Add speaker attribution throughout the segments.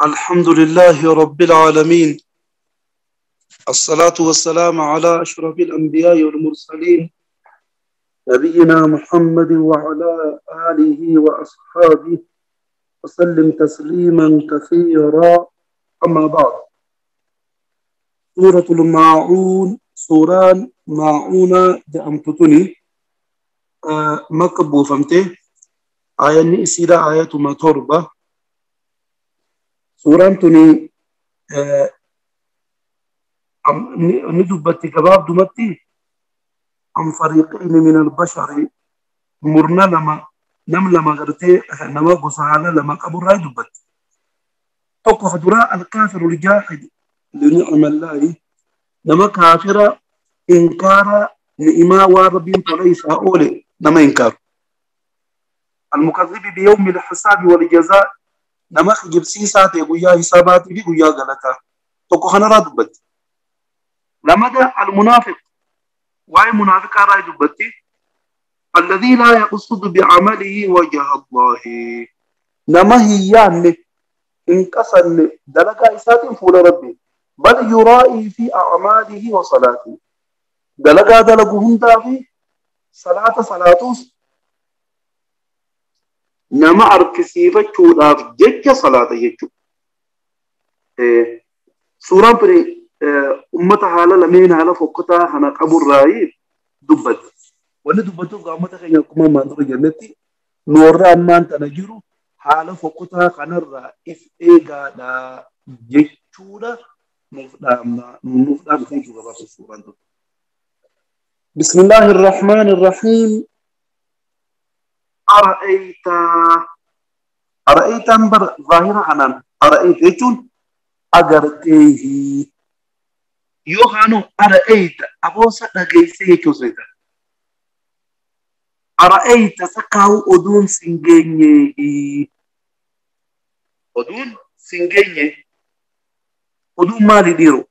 Speaker 1: الحمد لله رب العالمين، الصلاة والسلام على أشرف الأنبياء والمرسلين، نبينا محمد وعلى آله وأصحابه وسلم تسليما كثيرا. أما بعد، سورة الماعون، سوران ماعونة جأمتتني مكبو فهمتي آية إسيرة آية ما تربة. سوران تني ندبتي كباب دمتي عن فريقين من البشر، مرنا لما نم لما غرتي نما قصانا لما قبر راي دبت توقف دراء الكافر الجاحد لنعم الله، نما كافر إنكار نعمة وربين ليس أولي نما إنكار المكذب بيوم الحساب والجزاء، نما خجب سيساتي قويا حساباتي في قويا غلطة توقف خنا دبت لما المنافق واي منافق راي دبتي الذي لا يقصد بعمله وجه الله، نما هيان انكسر دلقا إسات فول ربي، بل يرائي في أعماله وصلاته، دلقا دلقهم دافي صلاة صلاتوس نما أركسيفة شوداف جج صلاة يجو. سورة بري أمة حالة لمين حالة فوقتها هناك أبو الرأي دبت وأنا دبتو قامتها خير كما ما ندري جنتي نورا ما أنت نجرو حالة فوقتها خنرا إف إيجا دا جتشودا مفدام خير جوا بس السورة. بسم الله الرحمن الرحيم. أرأيت أرأيت أمبر ظاهرة عنان أرأيت يجون أجرتيه يوهانو أرأيت أبوسا نجيسي كوزيتا أرأيت سكاو أدون سنجيني أدون سنجيني أدون مالي ديرو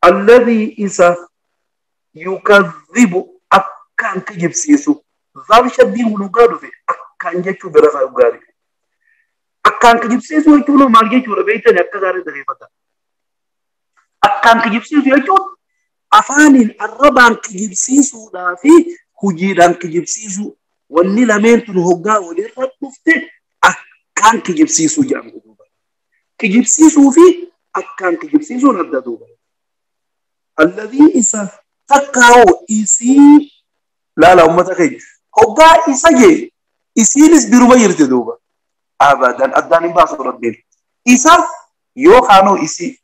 Speaker 1: الذي إذا يكذب أكان كجب سيسو ذال شدين ولوغادو في أكان جيشو برفع وغاري أكان كجب سيسو يتولو مال جيشو ربيتني أكا غاري دغيفتا أكان كجب سيسو يتولو أفانين الربان كجب سيسو دافي hujiidhaan kijibsiisuu wanni lameen tun hoggaa walirra dhufte akkaan kijibsiisuu jedhamu duuba. Kijibsiisuu fi akkaan kijibsiisuun adda duuba. Alladhii isa takkaa'oo isii laala uummata keenya hoggaa isa jee isiinis biruma jirti duuba. Abadan addaan hin baasu rabbiin. Isa yookaanoo isii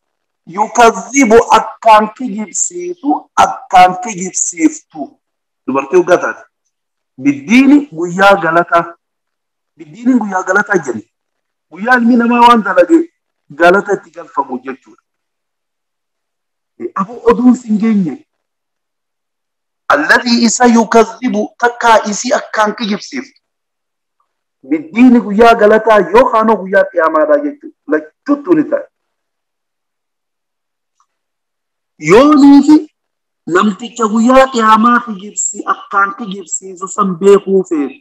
Speaker 1: yukazzibu akkaan kijibsiisu akkaan kijibsiiftu. Dubartii hoggaa taate biddiini guyyaa galataa biddiini guyyaa galataa jenna guyyaa ilmi namaa waan dalage galata itti galfamu jechuudha. Abu oduun sin geenye alladhii isa yukazzibu takkaa isii akkaan kijibsiiftu biddiini guyyaa galataa yookaanoo guyyaa qiyaamaadhaa jechuudha lachuttu ni ta'a. Yooniifi namticha guyyaa qiyaamaa kijibsi akkaan kijibsiisu san beekuu feetu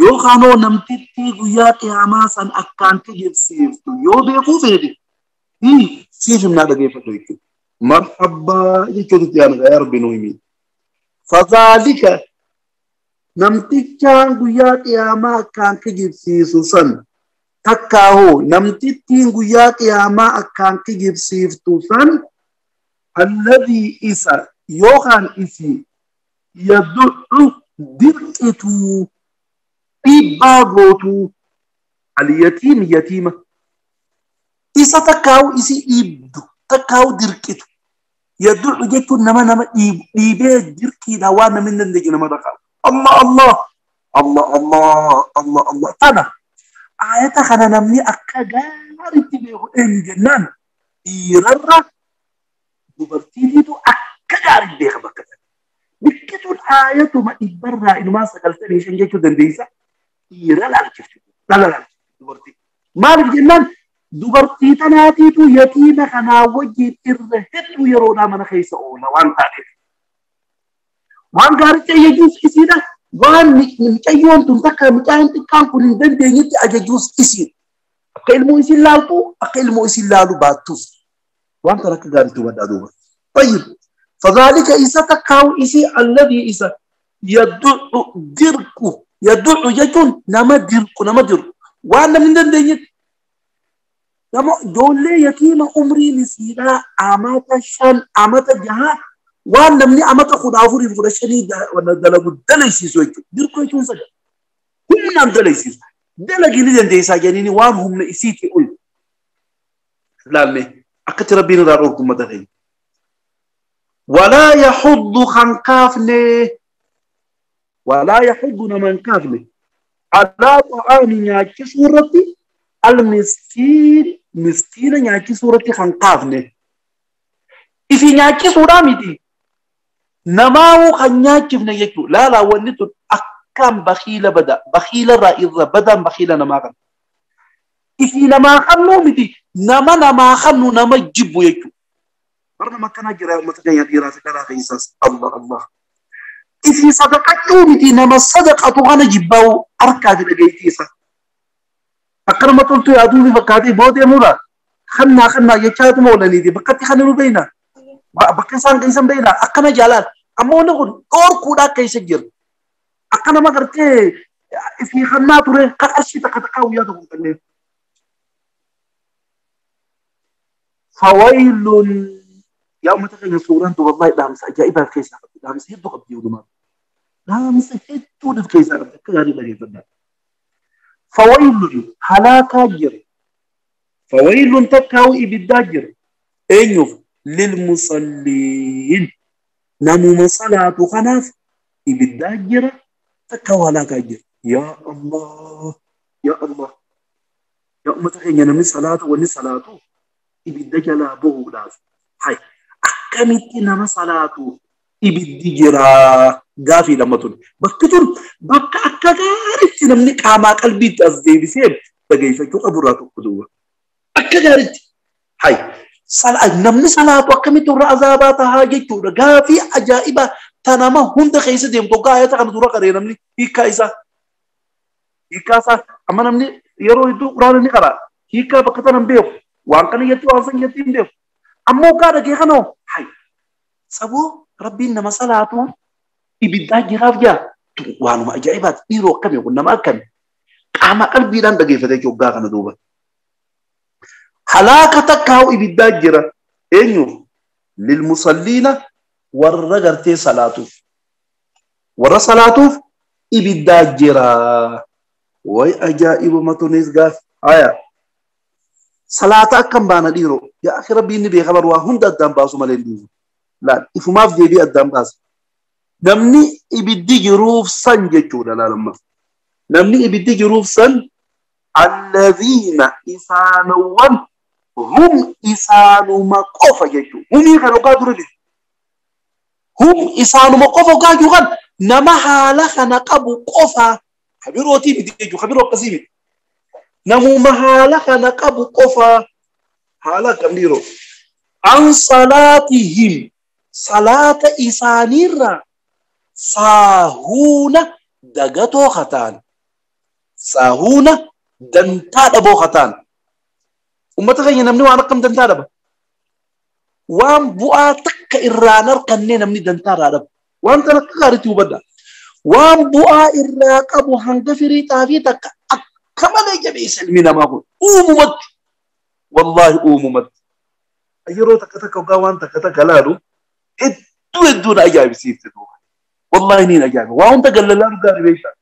Speaker 1: yookaanoo namtittii guyyaa qiyaamaa san akkaan kijibsiiftu yoo beekuu feete siif himnaa dhageeffatu jechuudha. Marhabbaa jechuutu itti aanu yaa Rabbi nu himi. Fazaalika namtichaan guyyaa qiyaamaa akkaan kijibsiisu san takkaahoo namtittiin guyyaa qiyaamaa akkaan kijibsiiftu san الذي إسا يوخان إسي يدعو درقتو إباغوتو اليتيم يتيمة إسا تكاو إسي إبدو تكاو درقتو يدعو جتو نما نما إبه درقي دوانا من نندج نما دخل الله الله الله الله الله الله تانا آية خانا نمني أكا غاري تبيه إن جنان إيرارا dubartiitu akka gaarii beeka bakka sana. Biqiltuun aayatuma dhibbarraa inumaa 95 jechuu dandeessa. Dhiira laalchifti. Dhala laalchifti dubartii. Maaliif jennaan dubartii tanaatiitu yatiima kanaa wajjin irra hedduu yeroodhaa mana keessa oola waan taateef. Waan gaaricha ajajuus isiidha. Waan mucayyoon tun takka mucaan xiqqaan kun hin dandeenyetti ajajuus isiidha. Akka ilmoo isin laaltu akka ilmoo isin laalu baattus. Waan kana akka gaariitti hubadhaa duuba. Tayyib. Fadhaalika isa takkaawu isii alladii isa yaddu'u dirqu. Yaddu'u jechuun nama dirqu nama dirqu. Waan namni hin dandeenyetti. Nama ijoollee yatiima umriin isiidhaa amata 5 amata 6 waan namni amata 14 15 dalagu dalaysiisu jechuudha. Dirqu jechuun sagal. Humnaan dalaysiisu. Dalagii ni dandeessaa jedhanii waan humna isiitii ol. Laallee akkatti rabbiin irraa dhoorku uummata keenya. Walaa yaxuddu kan kaafne. Walaa yaxuddu nama hin kaafne. Alaa xa'aami nyaachisuu irratti al-miskiin miskiina nyaachisuu irratti kan kaafne. Ifi nyaachisuudhaa miti. Namaawuu kan nyaachifne jechuudha. Laalaa wanni tun akkam bakiila bada. Bakiila irraa irra badaan bakiila namaa kana. Ifi namaa kannuu miti. Nama namaa kannu nama jibbu jechuudha. Bara nama akkanaa jira uummata keenya dhiiraa fi dhalaa keessaas. Allah Allah. Ifi sadaqachuu miti nama sadaqatu kana jibbaa'u harkaa fi dhageettii isaa. Akka nama toltuu yaaduu fi fakkaatee boodee muura. Kannaa kannaa jechaatuma oolaniiti. Bakkatti kan nu beekna. Bakka isaan keessan beekna. Akkana jaalaan. Ammoo wanni kun dhoorkuudhaa keessa jira. Akka nama gartee ifi kannaa ture kan qarshii takka takkaa guyyaa tokko hin kenneef. Fawailun yaa uummata keenya suuraan tu wallahi dhaamsa ajaa'ibaaf keessaa qabdi. Dhaamsa hedduu qabdi hundumaa. Dhaamsa hedduu of keessaa qabdi. Akka gaarii dhageeffadhaa. Fawailun halaakaa jira. Fawailun takkaa'u ibiddaa jira. Eenyuuf? Lilmusalliin. Namuma salaatu kanaaf ibiddaa jira. Takkaa'u halaakaa jira. Yaa Allah. Yaa Allah. Yaa uummata keenya namni salaatu wanni salaatu ibidda jalaa bahuudhaaf. Hai. Akkamitti nama salaatu ibiddi jira gaafii lama tun. Bakki tun bakka akka gaariitti namni qaamaa qalbiitti as deebisee dhageeffachuu qabu irraa tokko duuba. Akka gaariitti. Hai. Namni salaatu akkamitti irra azaabaa tahaa jechuudha. Gaafii ajaa'ibaa ta nama hunda keessa deemtu hoggaa ayata kana dura qaree namni hiikkaa isaa. Hiikkaa isaa amma namni yeroo hedduu quraana ni qara. Hiikkaa bakka tana hin beeku. Waan kana jetti waan san jetti hin beeku. Ammoo hoggaa dhagee kanoo hai. Saboo rabbiin nama salaatu ibiddaa jiraaf jaa. Waanuma ajaa'ibaati. Dhiiroo akkamii kun nama akkamii. Qaama qalbiidhaan dhageeffate jechuudha hoggaa kana duuba. Halaaka takkaa'u ibiddaa jira. Eenyuuf? Lilmusalliina warra gartee salaatuuf. Warra salaatuuf ibiddaa jira. Way ajaa'ibuma tunis gaaf. Haya. Salaata akkam baana dhiiroo. Yaa akhi rabbiin ni beeka bar waa hunda addaan baasu malee hin dhiisu. Laal ifumaaf deebii addaan baasa. Namni ibiddi jiruuf san jechuudha laalamma. Namni ibiddi jiruuf san alladhiina isaanowwan hum isaanuma qofa jechuudha. Humii kan hoggaa dura jiru. Hum isaanuma qofa hoggaa jiru kan nama haala kana qabu qofa. Kabirootii miti jechuudha. Kabiroo akkasii miti. Namuma haala kana qabu qofa. Haala akkam dhiiroo. An salaatihim salaata isaaniirraa saahuuna dagatoo kataan. Saahuuna dantaa dhaboo kataan. Uummata keenya namni waan akkam dantaa dhaba. Waan bu'aa takka irraan harkannee namni dantaa irraa dhaba. Waan kana akka gaariitti hubadhaa. Waan bu'aa irraa qabu hanga firii xaafii takka akka malee jabeessa ilmi namaa kun uumumatti. Wallaahi uumumatti. Yeroo takka takka hoggaa waan takka takka laalu hedduu hedduu na ajaa'ibsiifte duuba. Wallaahi niin ajaa'iba. Waa hunda gallalaa dhugaa beektaa.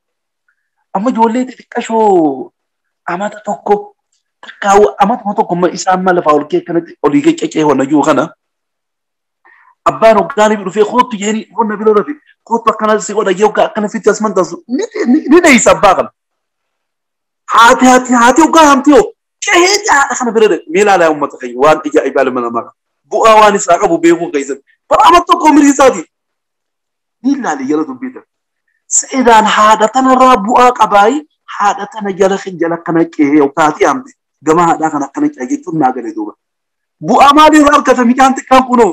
Speaker 1: Amma ijoollee xixiqqashoo amata tokko takkaa'u amatuma tokko isaan ma lafaa ol kee akkanatti olii kee cecee honna jiru kana abbaan hoggaa ni dhufee kootu jeeni honna biroo rafe kootu akkana si godha jee hoggaa akkana fitti as mantasu ni dheeysa abbaa kana. Haati haati haati hoggaa hamti hoo cehee haadha kana bira dhaqe mee ilaalaa uummata keenya waan ajaa'ibaa ilma namaa kana bu'aa waan isaa qabu beekuu keessatti bara amata tokko umrii isaati ni ilaali jala dubbitan. Seedaan haadha tanarraa bu'aa qabaayi haadha tana jala jala akkana qe'ee yookaati hamte gama haadhaa kana akkana qe'ee jechuun naa gale duuba. Bu'aa maaliirraa argata midhaan xiqqaan kunoo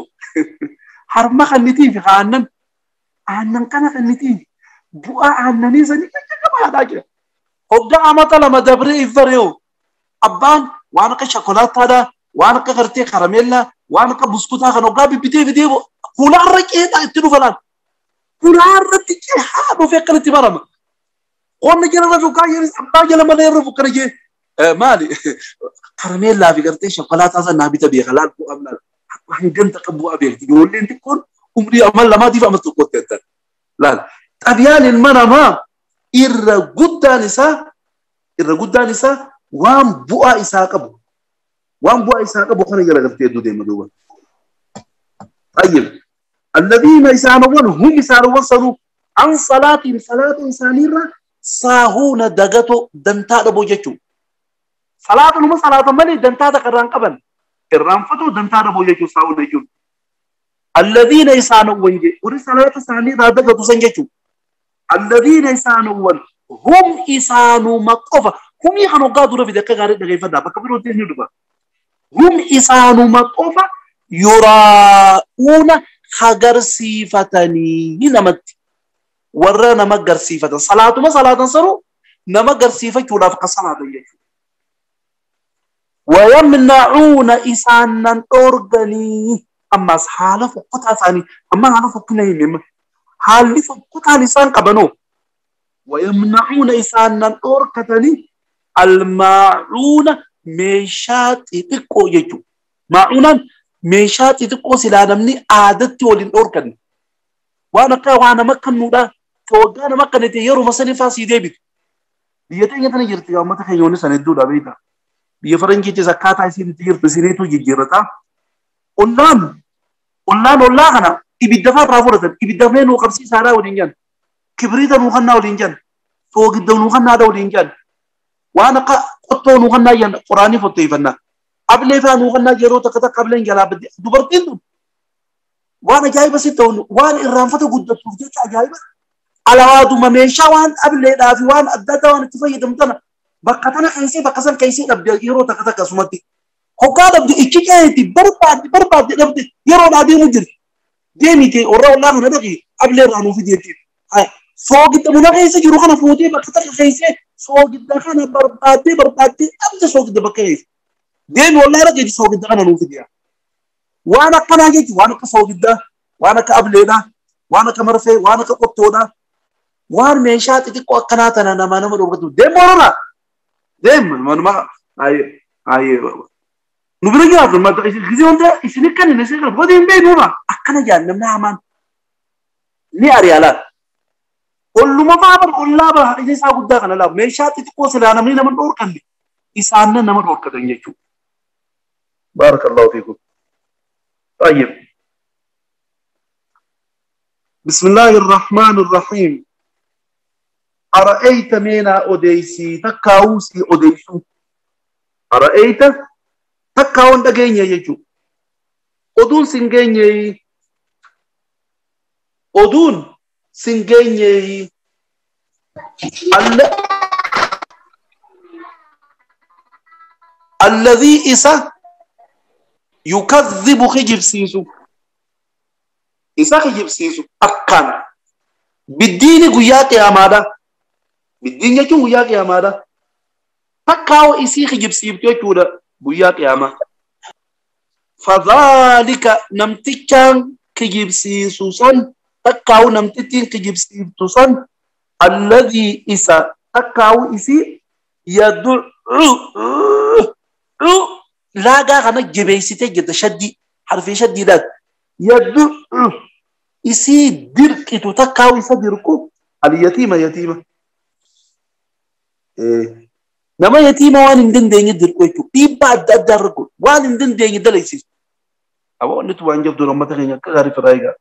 Speaker 1: harma kannitii fi aannan aannan kana kannitii bu'aa aannanii sanii gama haadhaa jira. Hoggaa amata 2 dabree if baree'u Abbaan waan akka shokolaataadhaa, waan akka gartee karameellaa, waan akka buskutaa kan hoggaa bibbitee fidee hulaarra ceetaa itti dhufa laal. Hulaarratti ceehaa dhufee akkanatti barama. Qonna jala rafu kaayyanis abbaa jala malee rafu kana jee maali karameellaa fi gartee shokolaataa sana naa bita beeka laal bu'aa laal. Hangam takka bu'aa beekti. Ijoolleen xiqqoon umrii amal lamaatiif amal tokkotti jettan. Laal xabiyaan ilma namaa irra guddaan isaa waan bu'aa isaa qabu. Waan bu'aa isaa qabu kana jala gartee hedduu deema duuba. Tayyib. Alladhiina isaanowwan hum isaanowwan sanuu an salaatiin salaata isaaniirra saahuuna dagatoo dantaa dhaboo jechuudha. Salaatanuma salaata malee dantaa takka irraan qaban. Irraanfatoo dantaa dhaboo jechuudha saahuuna jechuudha. Alladhiina isaanowwan jee warri salaata isaaniirraa dagatu san jechuudha. Alladhiina isaanowwan hum isaanuma qofa. Humii kan hoggaa dura fide akka gaarii dhageeffadhaa bakka birootti ni dhufa. Hum isaanuma qofa yuraa'uuna agarsiifatanii namatti. Warra nama agarsiifatan salaatuma salaatan sanuu nama agarsiifachuudhaaf akka salaatan jechuudha. Wayamna'uuna isaanan dhoorganii ammas haala fokkotaa isaanii amma haala fokkina hin himne haalli fokkotaan isaan qabanoo wayamna'uuna isaanan dhoorkatanii almaacuuna meeshaa xixiqqoo jechuudha. Maacuunaan meeshaa xixiqqoo silaa namni aadatti waliin dhoorkanne waan akka waa nama kennuudha waggaa nama kennite yeruma sanifaa sii deebitu. Biyya teenya tana jirti uummata keenya sana hedduudha beektaa. Biyya faranjiitis akkaataa isiin itti jirtu isiniitu jijjiirrata. Ollaan ollaa kana ibidda fa'aa irraa fudhatan ibidda fa'aa nuu qabsiisaadhaa waliin jiran kibriita nuu kannaa waliin jiran soogidda nuu kannaadhaa waliin jiran waan akka qottoo nuu kannaa jiran qoraanii fotteeffannaa. Ablee fa'aa nuu kannaa yeroo takka takka ableen jalaa badde dubartiin tun waan ajaa'iba si ta'u waan irraanfata guddattuuf jecha ajaa'iba alawaaduma meeshaa waan ableedhaa fi waan adda addaa waan itti fayyadamu tana bakka tana keessee bakka san keessee dhabde yeroo takka takka asumatti hoggaa dhabde ichi ceeti barbaadde dhabde yeroo deemu jirti deemite warra ollaa kana dhaqi ablee irraa nuuf jetti soogidda buna keessa jiru kana fuutee bakka takka keessee soogidda kana barbaaddee dhabde soogidda bakka keessa deemi ollaa dhaqi soogidda kana nuuf jetti. Waan akkanaa jechuun waan akka soogiddaa, waan akka ableedhaa, waan akka marfee, waan akka qottoodhaa, waan meeshaa xixiqqoo akkanaa tana nama dhorkatu. Deem boorana! Deem manuma nu bira jiraatu gisee hunda isin kan inni isin kan godhi hin beeknuuma akkana jaan namni hamaan ni ari'a laata. Olluma fa'aa bar ollaa bara ija isaa guddaa kana laata meeshaa xixiqqoo silaa namni nama dhorkanne isaan nama dhorkatan jechuudha. Baarakallahu fiikum. طيب بسم الله الرحمن الرحيم أرأيت مينا أوديسي تكاوسي أوديسو أرأيت تكاون دقيني يجو أدون سنجيني أدون سنجيني الذي إسا يكذب خجب سيسو إسا خجب سيسو أكان بالدين قياك يا مادا بالدين يجون قياك يا مادا تكاو إسي خجب سيبتو يجودا قياك يا ما فذلك نمتكان خجب سيسو سن تكاو نمتتين خجب سيبتو سن الذي إسا تكاو إسي يدعو لاقا غنا جبيسيتي جدا شدي حرفي شدي ذات يدعو إسي دركتو تكاو إسا دركو اليتيمة يتيمة إيه نما يتيمة وان اندن دين يدركو يتو إيبا أدى دركو وان اندن دين يدليسي أبو نتو وان جبدو لما تغيني كغاري فرايقا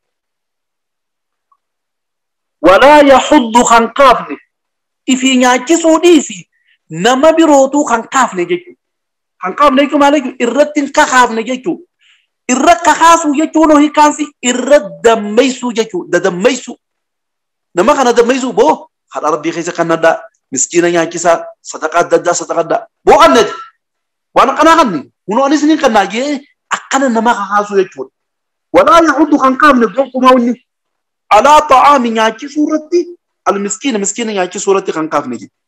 Speaker 1: ولا يحض خنقافني إفي نعجسو ديسي نما بروتو خنقافني جيكو Hanqaafne jechuun maal jechuudha? Irratti hin kakaafne jechuudha. Irra kakaasuu jechuun hojii kaansi irra dammaysuu jechuudha. Dadammaysuu. Nama kana dammaysuu boo haadha rabbii keessa kan nadhaa miskiina nyaachisaa sadaqaa adda addaa sadaqaa addaa boo kannati. Waan akkanaa kanni hunoo anis ni kannaa jee akkana nama kakaasuu jechuudha. Walaa yahudu hanqaafne gonkumaa wanni alaa ta'aami nyaachisuu irratti almiskiina miskiina nyaachisuu irratti hanqaafne jechuudha.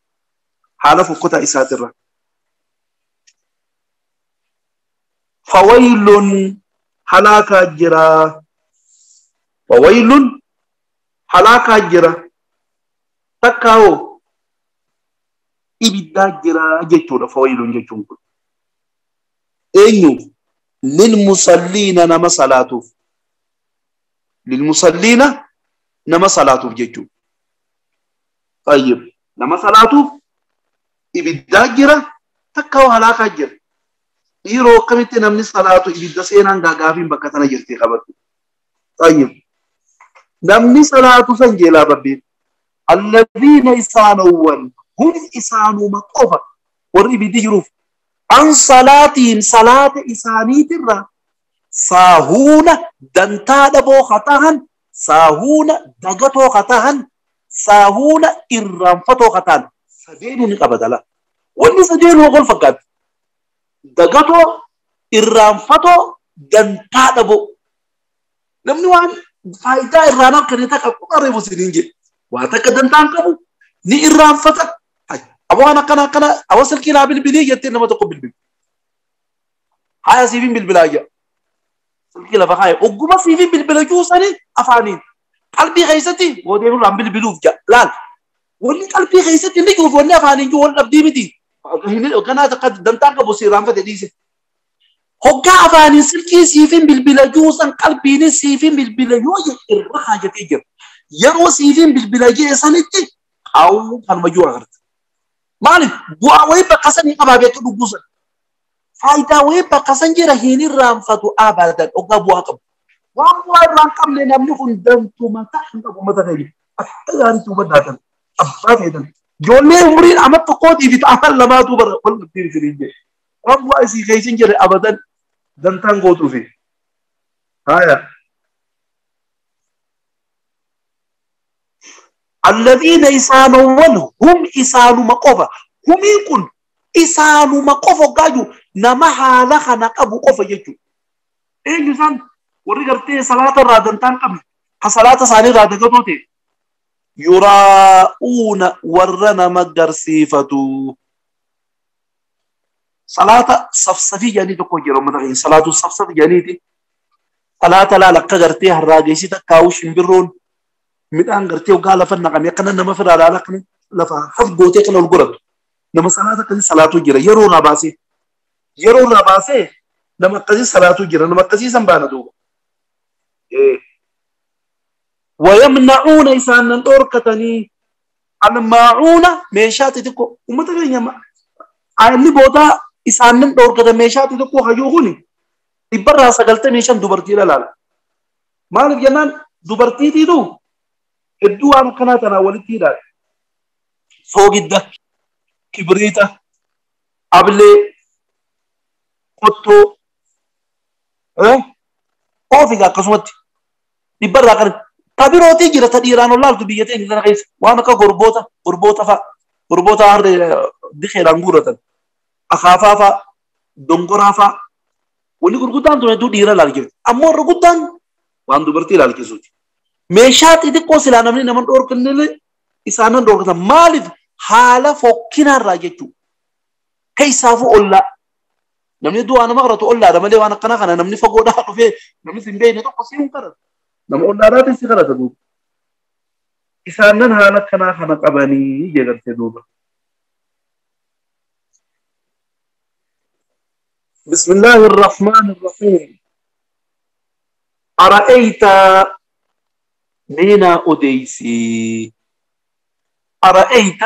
Speaker 1: Haala fokkotaa isaatirra. Fawaylun halaakaa jira. Fawaylun halaakaa jira. Takkaa'oo ibiddaa jira jechuudha fawaylun jechuun kun. Eenyu? Lilmusalliina nama salaatuuf. Lilmusalliina nama salaatuuf jechuudha. Tayyib. Nama salaatuuf ibiddaa jira takkaa'oo halaakaa jira. Yeroo akkamitti namni salaatu ibidda seenaan gaagaafiin bakka tana jirti qabatu. Tayyib. Namni salaatu san jeelaa babbiin. Alladhiina isaanowwan hum isaanuma qofa warri ibiddi jiruuf an salaatihim salaata isaaniitirra saahuuna dantaa dhaboo hatahan saahuuna dagatoo hatahan saahuuna irraanfatoo hatahan sadeenuu ni qabata. Wanni sadeenuu wal fakkaatti. Dagatoo, irraanfatoo, dantaa dhaboo. Namni waan faayidaa irraan harkane takka akkuma reefu isiniin jedhe. Waan takka dantaan qabu ni irraanfata. Aboo waan akkana akkana aboo silkii naa bilbilii jettee nama tokko bilbilu. Haaya siifin bilbilaa jedha. Silkii lafa kaaya. Ogguma siifin bilbila juusanii afaaniin. Qalbii keessatti boodee nurraan bilbiluuf jedha. Laal. Wanni qalbii keessatti inni juuf wanni afaaniin juu wal dhabdii miti. Ganaa takka dantaan qabu si irraanfate dhiise. Hoggaa afaaniin silkii siifin bilbila juusan qalbiinis siifin bilbila yoo jedhe irra haajatee jira. Yeroo siifin bilbila jee sanitti qaawuu kanuma juu agarta. Maaliif bu'aa wayii bakka sanii qabaa beektu dhugguusan. Faayidaa wayii bakka san jira hin irraanfatu abadan hoggaa bu'aa qabu. Waan bu'aa irraa hin qabne namni kun dantuma ta'a hin qabu uummata keenya. Akka gaariitti hubadhaa kan abbaa feetan. Ijoollee umriin amma tokkootii fi ta'an lamaatu bara wal dhabdee isiniin jedhe. Waan bu'aa isii keessa hin jirre abadan dantaan gootuufi. Haaya. Alladhiina isaanowwan hum isaanuma qofa. Humiin kun isaanuma qofa hoggaa jiru nama haala kana qabu qofa jechuudha. Eenyu isaan warri gartee salaata irraa dantaan qabne ka salaata isaanii irraa dagatoo ta'e yuraa'uuna warra nama garsiifatu. Salaata safsafii jedhanii tokko jira uummata keenya. Salaatu safsafii jedhaniiti. Salaata laal akka gartee harraageessi takkaa'u shimbirroon midhaan gartee hoggaa lafa naqamee akkana nama firaa laala akkana lafa haf gootee kana ol godhatu. Nama salaata akkasii salaatu jira yeroo irraa baasee. Yeroo irraa baasee nama akkasii salaatu jira nama akkasii san baana duuba. Wayamna'uuna isaan nan dhorkatanii almaa'uuna meeshaa xixiqqoo uummata keenya inni boodaa isaan nan dhorkatan meeshaa xixiqqoo hayyuu kuni 195 dubartii laala. Maaliif jennaan dubartiitiitu hedduu waan akkanaa tanaa walitti hidhaadha. Soogidda, kibriita, ablee, qottoo, oofiga akkasumatti dhibbarraa kan tabirootii jira ta dhiiraan ol laaltu biyya teenya tana keessa waan akka gorboota, gorboota fa'a, gorboota harree dikeedhaan guurratan, akaafaa fa'a, dongoraa fa'a. Wanni gurguddaan tun hedduu dhiira laalchifti. Ammoo irra guddaan waan dubartii laalchisuuti. Meeshaa xixiqqoo silaa namni nama dhorkanillee isaanan dhorkatan. Maaliif haala fokkinaarraa jechuudha. Keessaafuu ollaa. Namni hedduu waan nama qaratu ollaadha malee waan akkanaa kana namni fagoodhaa dhufee namni sin beekne tokko si hin qaratu. Nama ollaadhaatiin si qarata duuba. Isaanan haala akkanaa kana qabanii jedhamte duuba. بسم الله الرحمن الرحيم. أرأيت مينا أوديسي أرأيت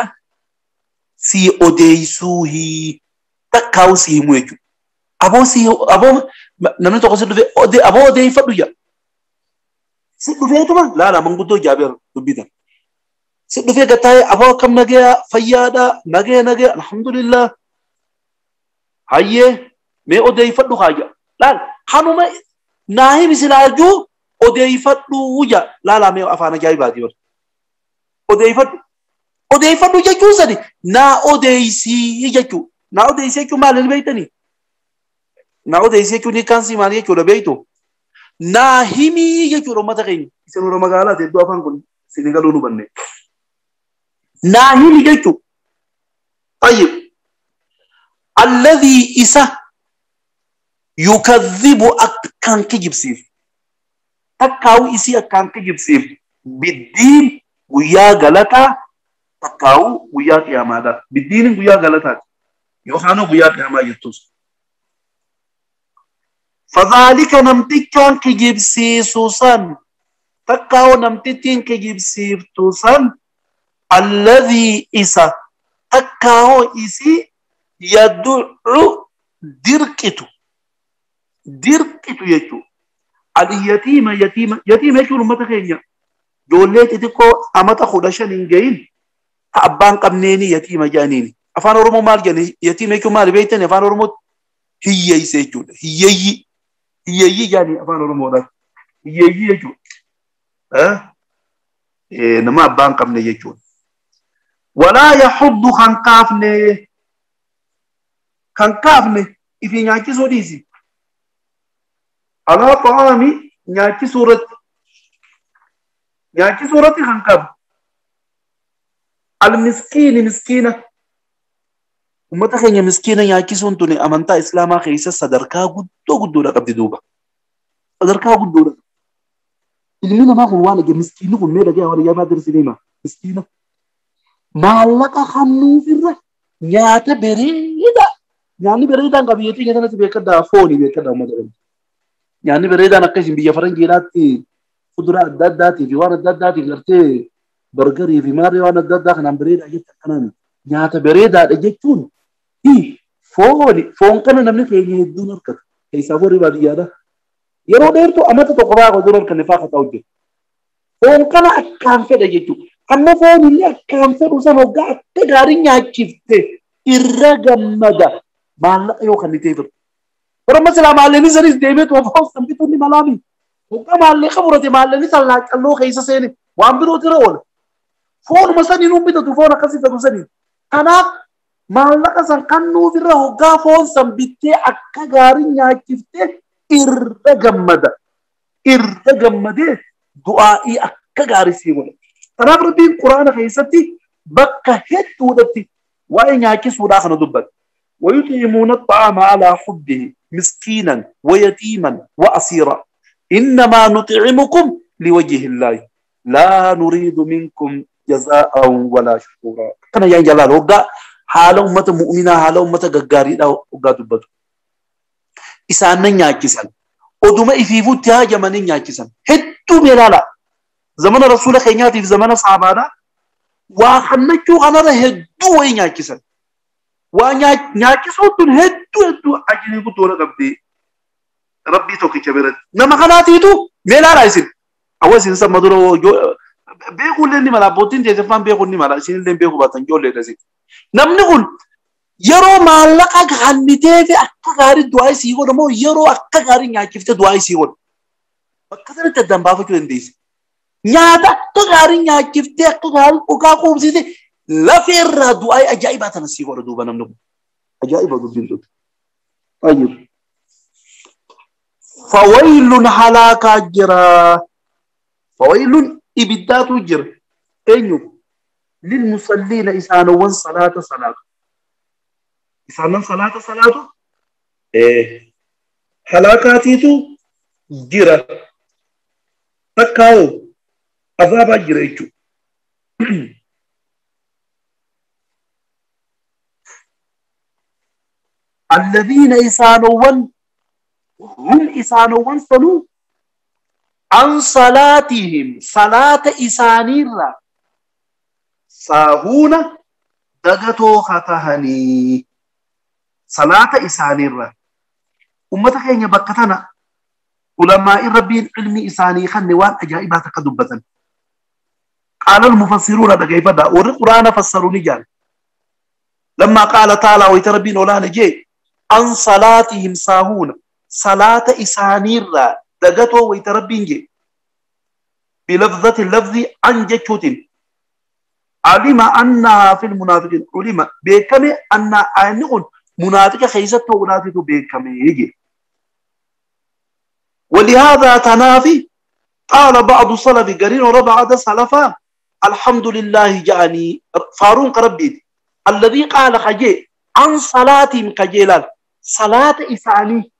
Speaker 1: سي أوديسوه تكاو سي مويجو أبو سي أبو نمني تقصد في أودي أبو أودي فدويا سيدو في أتوما لا لا من قدو جابر دبيدا سيدو في قتاي أبو كم نجيا فيادا نجيا نجيا الحمد لله هاي mee odeeffadhu haaya laal kanuma naa himi silaajuu odeeffadhu ja laalaa mee afaan ajaa'ibaati bar odeeffadhu odeeffadhu jechuun sani naa odeessii jechuu naa odeessii jechuun maal hin beektanii naa odeessii jechuun hiikkaan sii maal jechuudha beektu naa himii jechuudha uummata keenya isin warra magaalaati hedduu afaan kun isin galuu nu banne naa himi jechuu tayyib alladhii isa Yukadhibu akkaan kijibsiif. Takkaa'u isii akkaan kijibsiif. Biddiin guyyaa galataa takkaa'u guyyaa qiyaamaadha. Biddiin guyyaa galataati. Yookaan guyyaa qiyaamaa jettus. Fadhaalika namtichaan kijibsiisu san takkaa'u namtittiin kijibsiiftu san alladhii isa takkaa'u isii yaddu'u dirqitu. Dirqitu jechuudha. Al-yatiima yatiima yatiima jechuun uummata keenya ijoollee xixiqqoo amata 15 hin gahin abbaan qabneeni yatiima jedhaniini. Afaan Oromoo maal jedhani yatiima jechuun maali beektani afaan Oromootti hiyyeessa jechuudha. Hiyyeeyyii hiyyeeyyii jedhanii afaan Oromoodhaan hiyyeeyyii jechuudha. Nama abbaan qabne jechuudha. Walaa yahuddu kan kaafne ifi nyaachisuu dhiisi. Alaa ta'aami nyaachisuu irratti kan qabu. Al-miskiini miskiina. Uummata keenya miskiina nyaachisuun tuni amantaa Islaamaa keessa sadarkaa guddoo guddoodha qabdi duuba. Sadarkaa guddoodha. Ilmi namaa kun waan dhagee miskiinni kun mee dhagee waan ajaa'ibaa dirsinii miskiina. Maallaqa kennuufirra nyaata bareedaa. Nyaanni bareedaan qabiyyeetii keessatti beekadhaa foonii beekadhaa uummata keenya. Nyaanni bareedaan akka isin biyya faranjiidhaatti fuduraa adda addaatii fi waan adda addaatiin gartee bargarii fi maarree waan adda addaa kanaan bareedaa jettan kanaan nyaata bareedaadha jechuun fooni foon kana namni keenya hedduun harkata. Keessaa warri baadiyyaadha. Yeroo dheertuu amata tokko fa'aa osoo harkanne fa'aa ta'u hojjetu. Foon kana akkaan fedha jechuudha. Amma foon illee akkaan fedhu sana hoggaa akka gaarii nyaachifte irra gammada maallaqa yoo kan ta'e. Oroma silaa maallaqni sanis deemee toofaa san bituun ni malaami. Hoggaa maallaqa murate maallaqni san laaqalloo keessa seene waan birootu irra oola. Foonuma sanii nuun bitatu foon akkasii fedhu sanii. Kanaaf maallaqa san kan nuuf irra hoggaa foon san bittee akka gaarii nyaachiftee irra gammada. Irra gammadee du'aa'ii akka gaarii sii godha. Kanaaf Rabbiin Quraana keessatti bakka hedduudhatti waa'ee nyaachisuudhaa kana dubbata. ويطعمون الطعام على حبه مسكينا ويتيما وأسيرا إنما نطعمكم لوجه الله لا نريد منكم جزاء ولا شكورا. كان يا جلال وقع حال أمة مؤمنة حال أمة غغاري وقع دبتو إسان نياكسان ودوما إفيفو تهاجمان نياكسان هدو ملالا زمن رسول خينياتي في زمن صحابانا وخنجو غنرا هدو وينياكسان ونyaachisuun tun hedduu hedduu ajrii guddoodha qabdi. Rabbii tokkicha biratti. Nama kanaatiitu mee ilaalaa isin. Awwa isin samma dura beekuullee ni mala abbootiin teesseffaan beekuun ni mala isinillee beekuu baatan ijoolleedha isin. Namni kun yeroo maallaqa kannitee fi akka gaarii du'aa isii godha moo yeroo akka gaarii nyaachiftee du'aa isii godha. Bakka sanatti addaan baafachuu dandeessi. Nyaata akka gaarii nyaachiftee akka gaarii dhugaa quubsite lafeerraa du'aa ajaa'ibaa tana sii godha duuba namni kun. Ajaa'iba dubbiin tun. Tayyib. Fawaylun halaakaa jira. Fawaylun ibiddaatu jira. Eenyu? Lilmusalliina isaanowwan salaata salaatu. Isaanan salaata salaatu? Halaakaatiitu jira. Takkaa'u azaabaa jira jechuudha. الذين إسانوان هم إسانوان صلوا عن صلاتهم صلاة إسانيرا ساهون دغتو خطهني صلاة إسانيرا أمتا خينيا بكتنا علماء ربي العلم إساني خنوان أجائبات كدبة قال المفسرون دغيفدا والقرآن فسروني جال لما قال تعالى ويتربين ولا نجي عن صلاتهم ساهون صلاة إسانيرا دغتو ويتربين جي بلفظة اللفظ عن جتشوت علم أنها في المنافقين علم بكم أن أنهم منافق خيزة ولاتي بكم يجي ولهذا تنافي قال بعض السلف قرين ربع سلفا الحمد لله جاني فارون ربي الذي قال خجي عن صلاتهم خجيلان صلاة إساني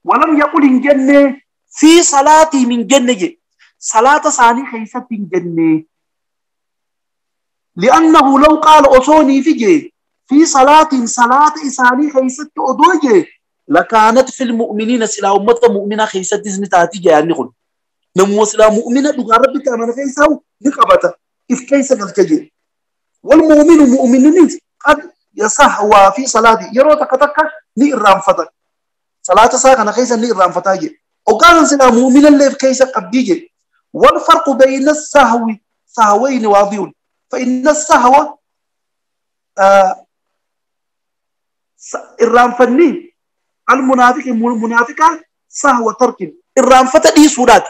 Speaker 1: ولم يقل إن جنة في صلاتي من جنة صلاة ثاني خيست جنة لأنه لو قال أصوني في جي في صلاة صلاة إساني خيست أدوجي لكانت في المؤمنين سلا أمة مؤمنة خيست زنتاتي جاني قل نمو سلا مؤمنة دغ ربك أمانة خيساو نقبته إف كيس الكجي والمؤمن مؤمنين قد يصحوا في صلاته يرو تكتك ني الرامفتا صلاة ساقنا خيسا ني الرامفتا وقال سلا مؤمنا اللي في كيس قبديجي والفرق بين السهو سهوين واضح فإن السهو الرامفني المنافق المنافقة سهو ترك الرامفتا دي سورات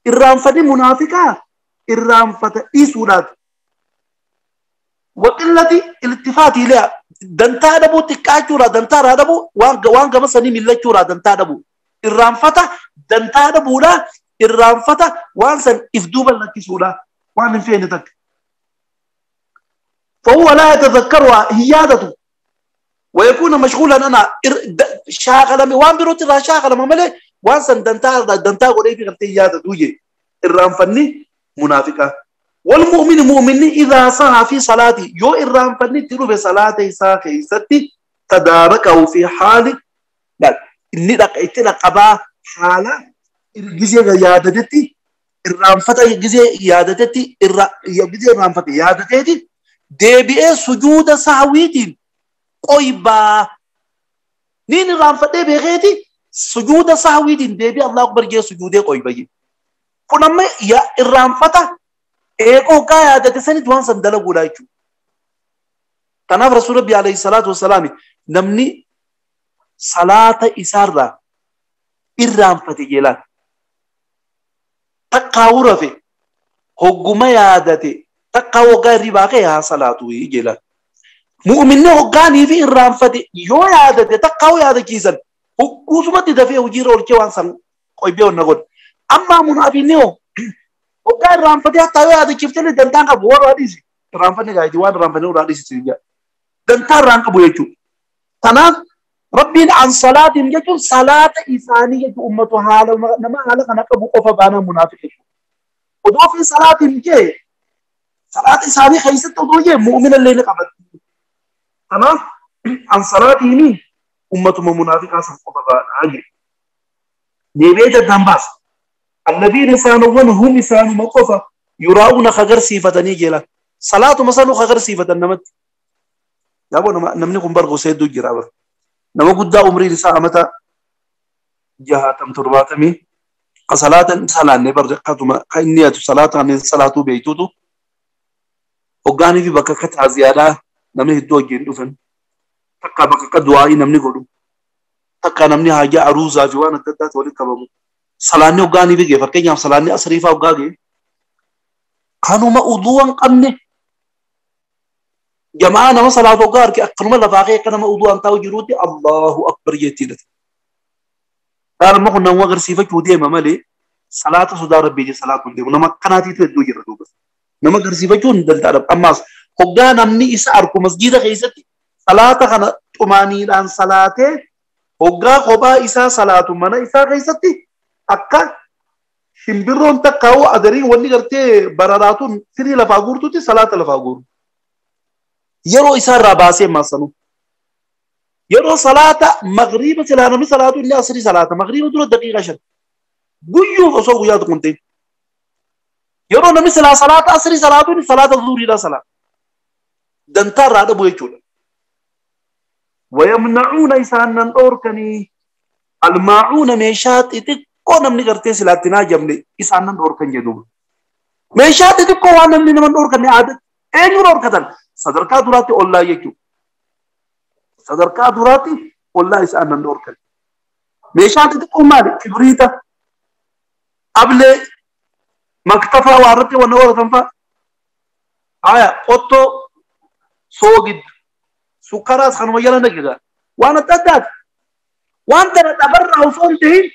Speaker 1: الرامفني منافقة الرامفتا دي سورات وقلة الالتفات إليها دنتا دبو تكاچورا دنتا رادبو وان غما سني ملچورا دنتا دبو الرامفتا دنتا دبو لا الرامفتا وان سن افدوبا لكسولا وان فين تك فهو لا يتذكرها هيادته ويكون مشغولا انا شاغل وان بروت را شاغل ممله وان سن دنتا دنتا غوري في غلطي هيادته وجي الرامفني منافقه والمؤمن مؤمن إذا صح في صلاته يو الرامفني تلو بصلاته ساكيستي تداركه في حال لا إني اتلقبا حالة جزء يادتي الرامفتا جزء يادتي جزء الرامفتا يادتي دي سجود سهويتين قيبا نين الرامفتا بغيتي سجود سهويتين دي بي الله أكبر جي سجود قيبا كنما يا الرامفتا ايكو كايا دتسني دوان سندل غولايچو تناف رسول ربي عليه الصلاه والسلام نمني صلاه اسارا الرامفتي جلال تقاوره في هغما يادتي تقاو غري باقي ها صلاتو جلال مؤمن هغاني في الرامفتي يو يادتي تقاو يادكيسن هغوسمتي دفي وجيرو ولكي سن قويبيو نغود اما منافقين وقال رامفتي حتى يا هذا كيف تلي دنتان قبو ورا ديسي رامفتي قاعد وان رامفتي ورا ديسي سيجا دنتان ران قبو يجو تمام ربي عن صلاة يجو صلاة إنسانية أمته حالة نما حالة أنا قبو قف بانا منافق ودو في صلاة يجي صلاة إنسانية خيسة تدو مؤمن اللي نقبل تمام عن صلاة يمين أمته منافقة سنقف بانا عجي دي بيت الدنباس الذين سانون هم سانوا مقفة يراون خغر صفة نيجلا صلاة مثلا خغر صفة نمت يا ابو نمني كم برغو سيدو جرابر نما قد عمري لساعة متى جهاتم ترباتمي قصلاة صلاة نبر قدما قنية صلاة من صلاة بيتوتو وقاني في بككة زيادة نمني هدو جين تقا بككة دعائي نمني قدو تقا نمني حاجة عروزة جوانا تدات ولي كبابو صلاني وقاني بيجي فكين صلاني أصريفا وقاقي كانوا ما أضوان قمني جماعة ما صلاة وقار كي أقنوا لفاقي كانوا ما أضوان تاو جرودي الله أكبر يتيلت قال ما كنا وغر سيفك ودي ما مالي صلاة صدار ربي جي صلاة دي ونما قناتي تدو جردو بس نما غر سيفك ندل تعرف أما هقانا مني إساركو مسجد خيستي صلاة خنا تماني الآن صلاة هقا خبا إسا صلاة منا إسا خيستي akka shimbirroon takkaa'u adarii wanni gartee bararaatuun firii lafaa guurtutti salaata lafaa guuru. Yeroo isaarraa baasee maasanu. Yeroo salaata magriiba silaa namni salaatu inni asrii salaata magriiba dura daqiiqa 5 guyyuuf osoo guyyaa tokko hin ta'in. Yeroo namni silaa salaata asrii salaatu inni salaata zuuriidha salaata. Dantaarraa dhabu jechuudha. Wayamnacuuna isaan nan dhoorkanii almaacuuna meeshaa xixiqqoo ko namni gartee silaatti naa jamne isaan nan dhorkan jedhu meeshaa xixiqqoo waan namni nama dhorkanne aada eenyu dhorkatan sadarkaa duraatti ollaa jechuudha sadarkaa duraatti ollaa isaan nan dhorkan meeshaa xixiqqoo maali kibriita ablee maktafaa waa irratti wanna horatan fa'a haya qottoo soogidda sukkaraas kanuma jala naqiga waan adda addaati waan tana dhabarraa osoo hin ta'in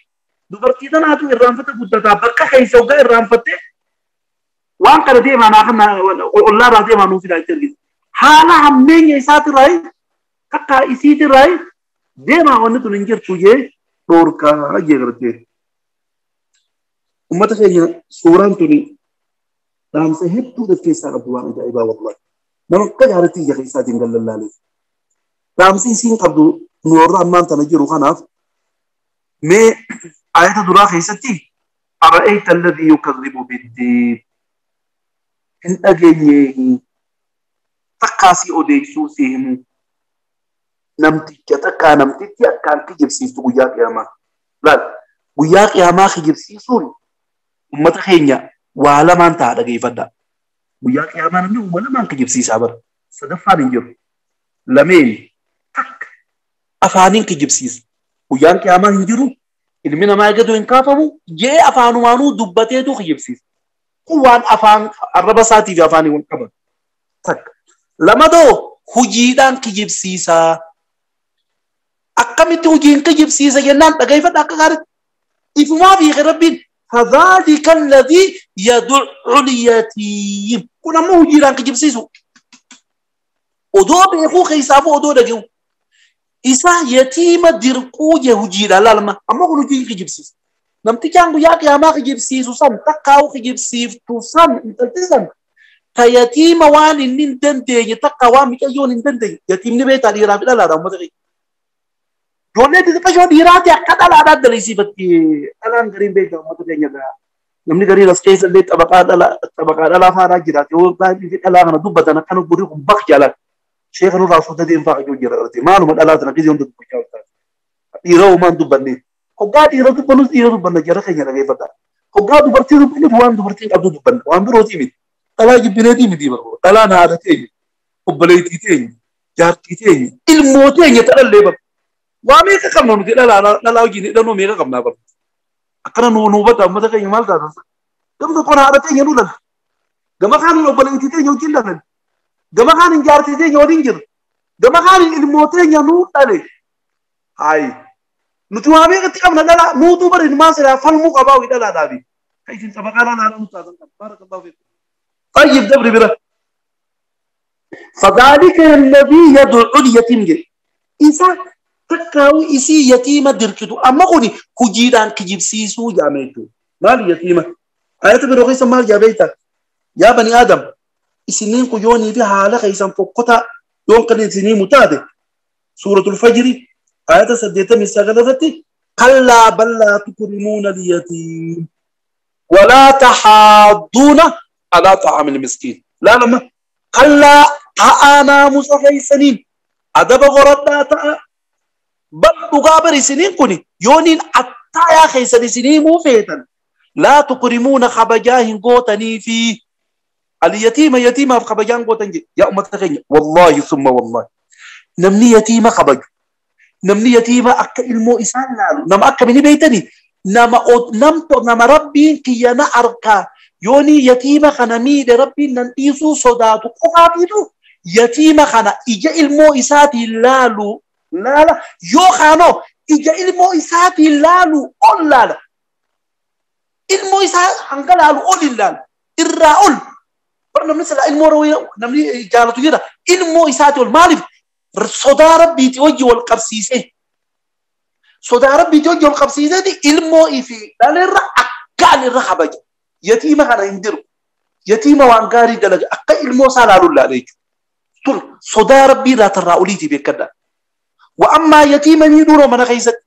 Speaker 1: dubartii tanaatu irraanfata guddataa bakka keessa hoggaa irraanfatte waan kana deemaa naa kana ollaarraa deemaa nuu fidaa itti argina. Haala hammeenya isaatirraa takka isiitirraa deemaa wanni tun hin jirtu jee Dhoorkaa jee gartee. Uummata keenya suuraan tuni dhaamsa hedduu of keessaa qabdu waan ajaa'ibaa wallahi. Nama akka gaariitti ija keessaatiin gallallaalee. Dhaamsi isiin qabdu nu warra ammaan tana jiru kanaaf mee ayata duraa keessatti ara'ayta alladhii yukadhibu biddiin hin dhageenye takkaa si odeessuu si himu namticha takkaa namtichi akkaan kijibsiistu guyyaa qiyaamaa. Laal guyyaa qiyaamaa kijibsiisuun ummata keenya waa lamaan ta'a dhageeffadhaa. Guyyaa qiyaamaa namni waa lamaan kijibsiisaa bara. Sadaffaan hin jiru. Lameen takka afaaniin kijibsiisa. Guyyaan qiyaamaa hin jiru. Ilmi namaa eegatu hin kaafamu jee afaanumaanuu dubbateetu kijibsiisa. Kun waan afaan arraba isaatii fi afaanii wal qaban. Takka. Lamadoo hojiidhaan kijibsiisaa. Akkamitti hojiin kijibsiisa jennaan dhageeffadha akka gaariitti. Ifumaa fi Rabbiin فذلك الذي يدع اليتيم. كنا مو جيران كجبسيسو odoo beekuu keessaafuu odoo dhaga'u isa yatiima dirquu jee hojiidha laalma amma kun hojii kijibsiisa. Namtichaan guyyaa qiyaamaa kijibsiisu san takkaa'u kijibsiiftu san intalti san ta yatiima waan inni hin dandeenye takka waan mucayyoon hin dandeenye yatiimni beektaa dhiiraa fi dhalaadha uummata keenya. Ijoollee xixiqqashoo dhiiraati akka dhalaadhaa dalisiifatti dhalaan gariin beektaa uummata keenya irraa. Namni gariin as keessa illee xabaqaa dhalaa faanaa jiraate yoo baay'ee dhalaa kana dubbatan akkana godhi kun bak jaalan. Sheekha nurraa suuta deemfaa kan jira irratti maaluma dhalaa sana gisee hunda dubbachaa jirta. Dhiira uumaan dubbanne. Hoggaa dhiira dubbannus dhiira dubbanna jara keenya dhageeffadha. Hoggaa dubartii dubbannus waan dubartiin qabdu dubbanna waan birootii miti. Dhalaa jibbineetii miti barbaada. Dhalaan haadha teenya, obboleettii teenya, jaartii teenya, ilmoo teenya talallee barbaada. Waa meeqa qabna nuti dhalaa wajjin hidhannoo meeqa qabnaa barbaada. Akkana nu hubata uummata keenya maal taata? Gama tokkoon haadha teenya nu lala. Gama kaaniin obboleettii teenya wajjin lalan. Gama kaaniin jaartii teenya waliin jiru. Gama kaaniin ilmoo teenya nu dhale. Haayi. Nuti waa meeqatti qabna dhalaa nuutuu bari ilmaan silaa falmuu qabaa wii dhalaa dhaabi. Kan isin xabaqaa dhalaa nu taatan qaba. Baarakallahu fiikum. طيب دبري بره. فذلك الذي يدعو اليتيم جل. إذا تكاو إسي يتيمة دركتو أما قولي كجيران كجيب سيسو جامعتو مال يتيمة آيات بروخيسا مال جابيتا يا بني آدم إسنين كيوني في حالة خيسان فوقتا يوم قلن سنين متادة سورة الفجر آيات سديتا من ساغلتي كلا بل لا تكرمون اليتيم ولا تحاضون على طعام المسكين لا لما كلا تأنا مصحيسنين أدب غرد تأ بل dhugaa isiniin kun yooniin attaayaa keessan isinii muufeetan laa tukrimuuna kabajaa hin gootanii fi alyatiima yatiimaaf kabajaa hin gootan jedhe yaa ummata keenya wallaahi summa wallaahi namni yatiima kabaju namni yatiima akka ilmoo isaan laalu nama akkamini beeytanii nama rabbiin kiyya na arkaa yoonii yatiima kana miidhe rabbiin nan dhiisuu sodaatu qofaafiitu yatiima kana ija ilmoo isaatiin laalu laala yookaanoo ija ilmoo isaatiin laalu ol laala. Ilmoo isaa hanga laalu ol hin laalu. Irraa ol. Bara namni silaa ilmoo namni jaalatu jira. Ilmoo isaatii ol maaliif sodaa rabbiitii wajji wal qabsiisee. Sodaa rabbiitii wajji wal qabsiiseeti ilmoo ifi dhalerra akkaan irra kabaja. Yatiima kana hin jiru. Yatiima waan gaarii dalaga akka ilmoo isaa laaluun laala jechuudha. Tun sodaa rabbii irraa tarraa oliitii beekadha. وأما يتيما يدورو من خيست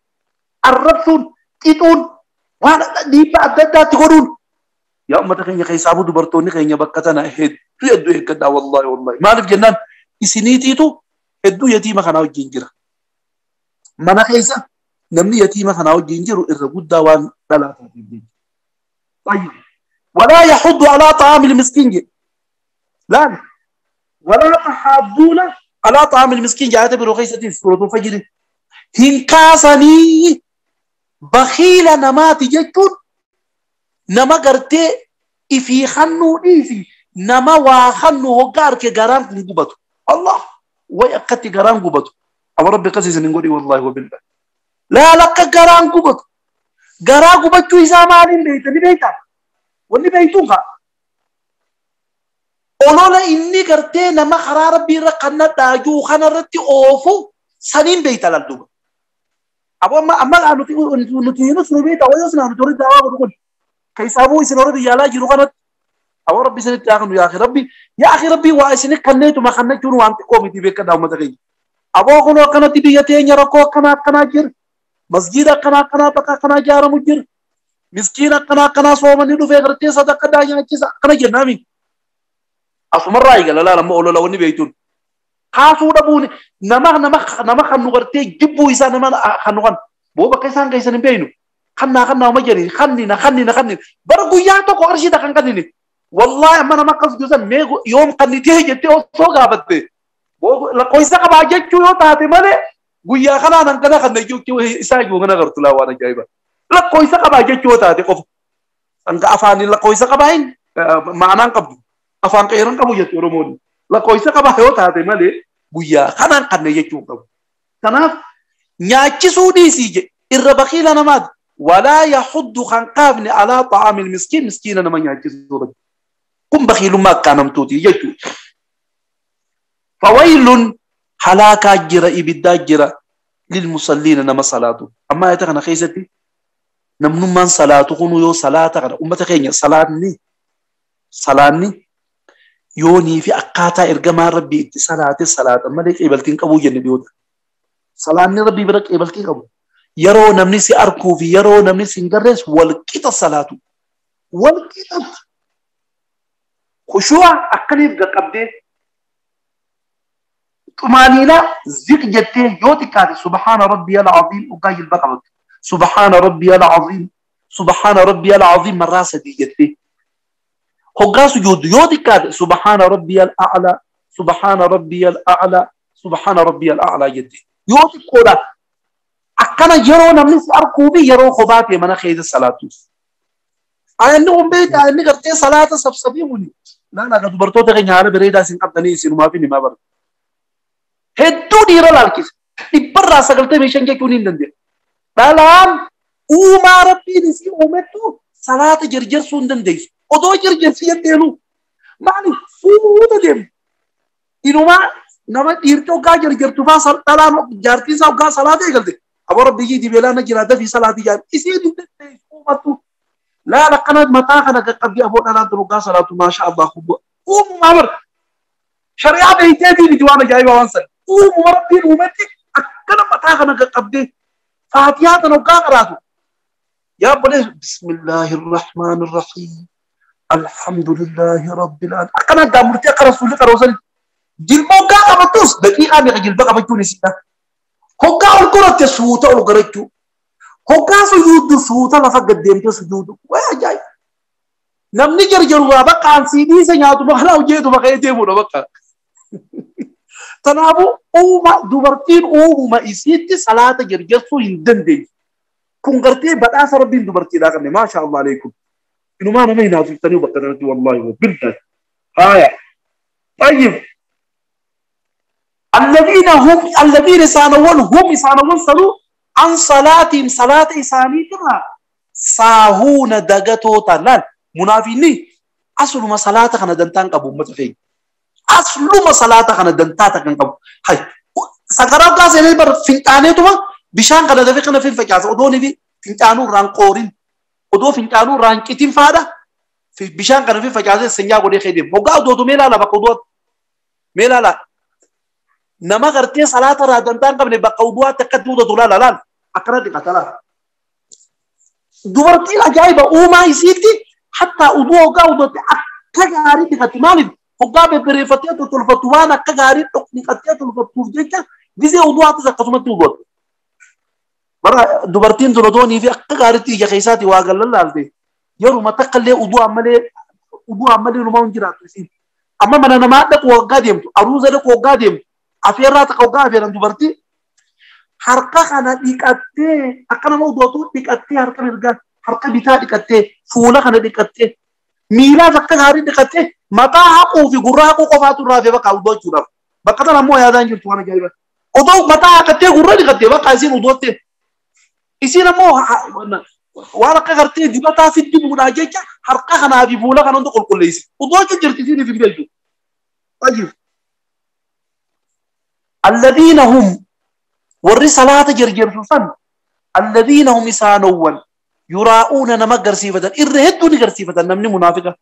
Speaker 1: الربسون تيتون وانا ديبا أددا تقولون يا أمة خيني خيسابو دبرتوني خيني بكتنا هدو يدو هكذا والله والله ما لف جنان إسني تيتو هدو يتيما خناو جنجرة من خيسا نمني يتيما خناو جنجر إرقود دوان ثلاثة. طيب ولا يحض على طعام المسكين لا ولا تحاضون على طعام المسكين. جاءت برخيصة سورة الفجر هنكاسني بخيل نمات جتون نما قرتي إفي خنو إفي نما وخنو هقار كغرام قبطو الله ويقتي غرام قبطو أو ربي قسيس نقولي والله وبالله لا لك غرام قبطو غرام قبطو إذا ما علم بيتا بيتا واللي بيتوها olola inni gartee nama karaa rabbii irra kanna dhaajuu kana irratti oofu saniin beeyta lalduba. Aboo amma nuti hinus nu beekta wayyoos naa nuti horii daawaa godhu kun. Keessaabuu isin horii biyya alaa jiru kanatti. Aboo rabbi isinitti haa kennu yaa akhi rabbi. Yaa akhi rabbi waa isin kanneetuma kannachuun waan xiqqoo miti beekadhaa uummata keenya. Aboo kunoo akkanatti biyya teenya rakkoo akkanaa akkanaa jira. Masjiida akkanaa akkanaa bakka akkanaa ijaaramu jira. Miskiina akkanaa akkanaa soomanii dhufee gartee sadaqaa nyaachisa akkana jennaami. Asumarraa eegala laala amma olola wanni beektuun. Kaasuu dhabuun nama nama nama kan nu gartee jibbuu isaa nama kan nu kan boo bakka isaan geessan hin beeknu. Kannaa kannaa uma jedhani kannina kannina kannina bara guyyaa tokko qarshii takka hin kannine. Wallaahi amma nama akkas gosan mee yoom kannitee jettee osoo gaafatte. Lakkoofsa qabaa jechuu yoo taate malee guyyaa kanaan hangana kan isaa iyyuu kana gartu laa waan ajaa'iba. Lakkoofsa qabaa jechuu yoo taate qofa. Hanga afaaniin lakkoofsa qabaa hin ma'anaan qabdu. Afaan qeeran qabu jechuudha Oromoon. Lakkoofsa qabaa yoo taate malee guyyaa kanaan kanne jechuu qabu. Kanaaf nyaachisuu dhiisii jedhe irra bakiila namaati. Walaa yaxuddu kan qaafne alaa xa'aamil miskiin miskiina nama nyaachisuu. Kun bakiilummaa akkaanamtuuti jechuudha. Fawailun halaakaa jira ibiddaa jira lilmusalliina nama salaatu. Amma ayata kana keessatti namnummaan salaatu kun yoo salaata kana uummata keenya salaanni yoonii fi akkaataa ergamaan rabbii itti salaate salaata malee qeebaltiin qabuu jenne dhiyoota. Salaanni rabbii bira qeebaltii qabu. Yeroo namni si arkuu fi yeroo namni si hin garrees walqixa salaatu. Walqixatti. Khushuu'a akkaniif qaqqabdee xumaaniinaa ziq jettee yoo xiqqaate subhaana rabbiyal aziim dhugaa jilba qabattu. Subhaana rabbiyal aziim subhaana rabbiyal aziim marraa sadii jettee. Hoggaa sujuuddu yoo xiqqaate subhaana rabbiyal a'laa subhaana rabbiyal a'laa subhaana rabbiyal a'laa jettee. Yoo xiqqoodha akkana yeroo namni si arkuu fi yeroo kophaa ta'e mana keessa salaatu. Inni kun beektaa inni gartee salaata sabsabii kuni. Laala akka dubartoota keenya haala bareedaa isin qabdanii isinumaaf himaa bara. Hedduu dhiira laalchise. 195 jechuun hin danda'amu. Dhalaan uumaa rabbiin isii uumettu salaata jarjarsuu hin dandeessu. Odoo jarjarsi jetteenu maaliif fuuta deemu? Inumaa nama dhiirti hoggaa jarjartu faa dhalaan jaartiin isaa hoggaa salaata eegalte. Aboo rabbi dibeelaa na jira dafii salaatii jaar isiin hin dandeessu uumattu. Laala akkana mataa kana qaqqabdii aboo dhalaan tun hoggaa salaatu maasha Allah uumamaa bara. Shari'aa beeyteetii miti waan ajaa'ibaa waan sana. Uumuma rabbiin uumetti akkana mataa kana qaqqabdee faatihaa tana hoggaa qaraatu. Yaa obboleessu bismillaahi rahmaani rahiim. Alhamdulillaahi rabbil aalamiin. Akkana gaamurtee akka rasuulli qaroo jilba hoggaa qabattus daqiiqaa meeqa jilba qabachuun isiidha. Hoggaa ol qoratte suuta ol qorachuu. Hoggaa sujuuddu suuta lafa gad deemtee sujuudu. Waa ajaa'iba. Namni jarjaru waa bakka ansii dhiise nyaatu maqaa hojjetu maqaa deemudha bakka. Kanaafuu uuma dubartiin uumuma isiitti salaata jarjarsuu hin dandeessu. Kun gartee badhaasa rabbiin dubartiidhaa qabne maasha Allah alaikum. Inumaa nama hinaasiftanii bakka kanatti wallaahi wabillahi. Haaya. Tayyib. الذين هم الذين سانون هم سانون سلو عن صلاتهم صلاة إساني ترى ساهون دغتو تلال منافقين أصل ما صلاة خنا دنتان قبو متفين أصل ما صلاة خنا دنتا تكن قبو هاي سكرات كاس اللي بر فنتاني توما بشان خنا دفع خنا فين فكاس أدوني في فنتانو رانقورين أدو فنتانو رانكتين فادا في بشان خنا فين فكاس سنجا قولي خيدم هوجا أدو ميلا لا بقودو ميلا لا nama gartee salaata irraa dantaan qabne bakka uduwaatti akka duudatu laala laala akkana dhiqata laala. Dubartiin ajaa'iba uumaa isiitti hattaa uduu hoggaa udotte akka gaarii dhiqatti maaliif hoggaa bebbereeffattee tolfattu waan akka gaarii dhiqattee tolfattuuf jecha gisee uduwaattis akkasumatti udotte. Bara dubartiin tun odoonii fi akka gaariitti ija keessaati waa gallan laalte yeruma takka illee uduu ammalee numaa hin jiraattu isiin. Amma mana namaa dhaqu hoggaa deemtu aruuza dhaqu hoggaa deemtu afeerraa takka hoggaa afeeran dubartii harka kana dhiqattee akka nama udootu dhiqattee harka mirgaa harka bitaa dhiqattee fuula kana dhiqattee miilaas akka gaarii dhiqattee mataa haquu fi gurra haquu qofaatu irraa hafe bakka udoochuudhaaf bakka tana ammoo yaadaan jirtu waan ajaa'iba odoo mataa haqattee gurra dhiqattee bakka isiin udootte isiin ammoo waan akka gartee dibataa fiddi buudhaa jecha harka kanaa fi fuula kana hunda qulqulleessi udoochuu jirti isiin hin beektu. الذين هم ور صلاة جرجرسوسن Alladhiina hum isaanowwan yuraa'uuna nama garsiifatan irra hedduu ni garsiifatan namni munaafiqa.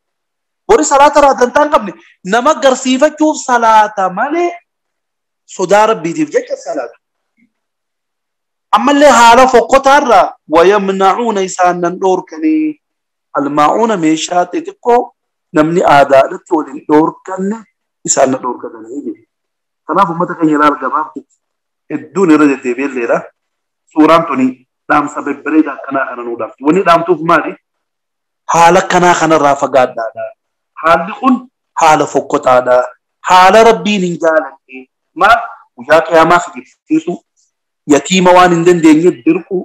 Speaker 1: Warri salaata irraa dantaa hin qabne nama garsiifachuuf salaata malee sodaa rabbiitiif jecha salaatu. Ammallee haala fokkotaarraa wayamnacuuna isaan nan dhoorkanii almaa'uuna meeshaa xixiqqoo namni aadaadhatti waliin dhoorkanne isaan na dhoorkatanii jedhe. Kanaaf uummata keenya ilaala gabaabdu hedduun irra deddeebi'elleedha. Suuraan tuni dhaamsa babbareedaa akkanaa kana nuu dhaamti. Wanni dhaamtuuf maali? Haala akkanaa kanarraa fagaadhaadha. Haalli kun haala fokkotaadha. Haala rabbiin hin jaalanne. Maal guyyaa qiyaamaa kijibsiisu, yatiima waan hin dandeenye dirquu,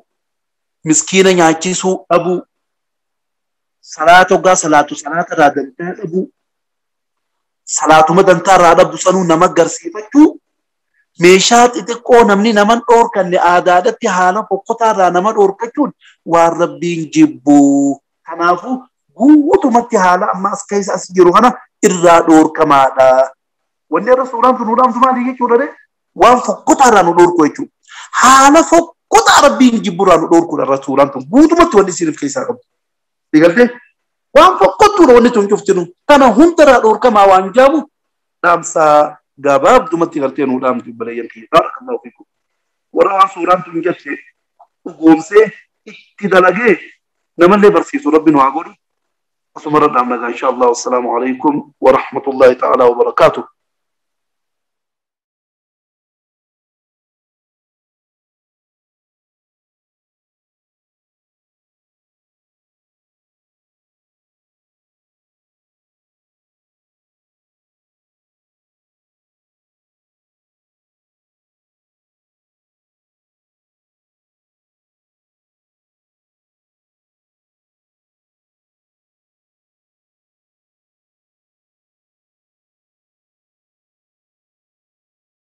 Speaker 1: miskiina nyaachisuu dhabuu, salaata hoggaa salaatu salaata irraa dantaa dhabuu, salaatuma dantaa irraa dhabdu sanuu nama garsiifachuu, meeshaa xixiqqoo namni nama dhoorkanne aadaadhatti haala fokkotaa irraa nama dhoorkachuun waan rabbiin jibbu. Kanaafuu guutumatti haala amma as keessa as jiru kana irraa dhoorkamaadha. Wanni irra suuraan tun nu dhaamtu maali jechuudha ree? Waan fokkotaa irraa nu dhoorku jechuudha. Haala fokkotaa rabbiin jibbu irraa nu dhoorkuudha irra suuraan tun guutumatti wanni isiin of keessaa qabdu. Digaltee waan fokkottuudha wanni tun cuftinu. Kana hundarraa dhoorkamaa waan jaamu dhaamsaa gabaabdumatti galtee nuu dhaamtu baleeyyan kiyya. Baarakallahu fiikum. Warra waan suuraan tun jette dhugoomsee itti dalagee namallee barsiisu rabbi nu haa godhu. Asumarra dhaamna insha Allah. Wassalaamu alaikum wa rahmatullahi ta'ala wa barakaatuh.